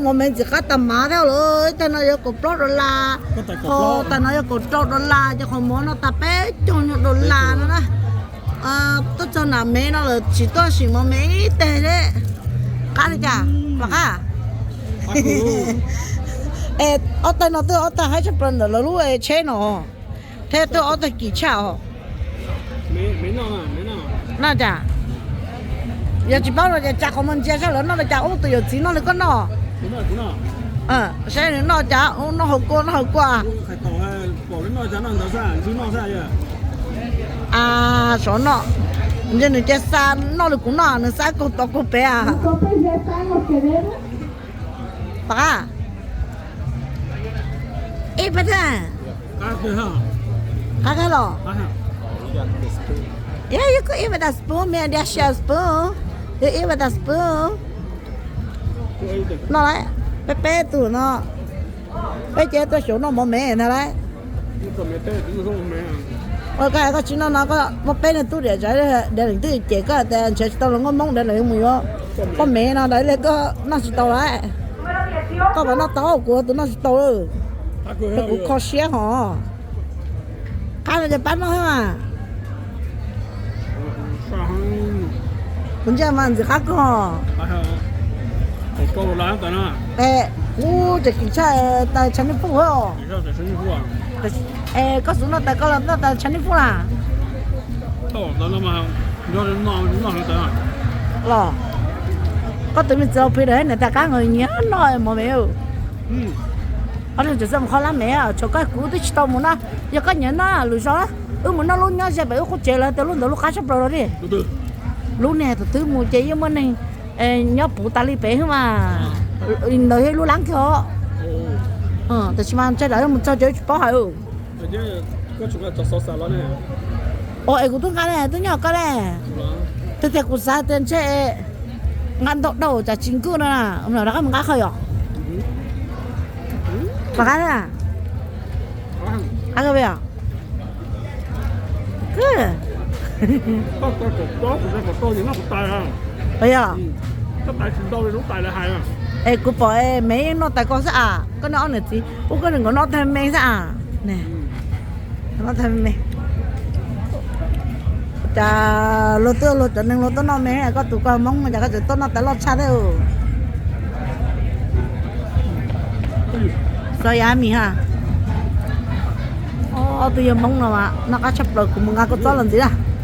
Mov me ntxim qab tas mav thiab lawm, ib tag no yuav kaum plaub dollar, qhov tas no yuav kaum rau dollar, ces qhov mov no tas peb caug nyuag dollar no na. Tuaj txog nam me no lawm tsis tuaj sim mov me ib teg thiab. Qab li cas? Pom qab. Es ob tag no twb ob tag haib tshaj plaws ntawm lawv lub tsheb no, thiab twb ob tag kis tshaj os. Noj cas? Yog tsis paub no ces tsa qhov muag ntsia saib lawv noj li cas, ub tus yawm txiv noj li koj noj. Saib nws noj cas, ub noj hauv kua noj hauv kua. A, sov noj, ntshe nws cia xa noj li kuv noj, nws xa kaug tod kaug pem a. Pom qab. Ib pab thiab. Qab kawg los? Yog, yog koj ib pab tas spoon, me diav sia spoon, yog ib pab tas spoon. Noj lawm, peb peb tug no, peb ces tuaj xyaum noj mov me ntag lauj. Ua koj, koj tsis noj no koj muab peb niag tub diam, diav leej twg cem koj tias nrhiav tsis tau los nkauj Hmoob, diav leej mus yuav poj me no, diav leej koj noj tsis tau lawm. Koj puas noj tau, kuv tus noj tsis tau lawm. Kuv kho siab hos. Qab no ces pab noj thiab mas. Kuv ntsia mas ntxim qab kawg. Kuv ces kim tshaj tas Chinese food. Es koj xub noj tas koj los noj tas Chinese food na. Los, koj tus me txiv Lau Phis daim niam tais qab nkaus nyiam noj mov me. Ob leeg tseem xav mus kho lab me, tshuav koj kuv twb tsis tau mus na. Yog koj nyiam noj lwm zaus na, wb mus noj lub nyob ze pem wb qub tsev lawv tias lub ntawd lub qab tshaj plaws los li. Lub niag tus twg mus ces yeej muaj neeg nyob puv tas li pem xwb mas. Ntawd yog lub lab kiag os. Tiam sis mas ntshe lawv mus txog ces wb tsis paub hais. Ua es kuv twb nqa ne, twb nyob koj ne. Tiag tiag kuv xav tias ntshe nqa ntau dhau tsam tsis nkwj no na, rov qab mus nqa qhov yom. Rov qab na. Qab kawg peb os. Yog. Es kuv pom me yeej noj tais ko xwb as, koj noj ob niam txiv ub, koj nws nkawd noj tag me xwb as. Noj tag me. Cas luag twb luag cov neeg luag tuaj noj me, koj tus koj Hmoob cas koj tseem tuaj noj tais loj tshaj thiab. Xav yav mis ha. Ob tug yawg Hmoob no mas noj qab tshaj plaws, kuv mus nqa kua txob los ntxiv na.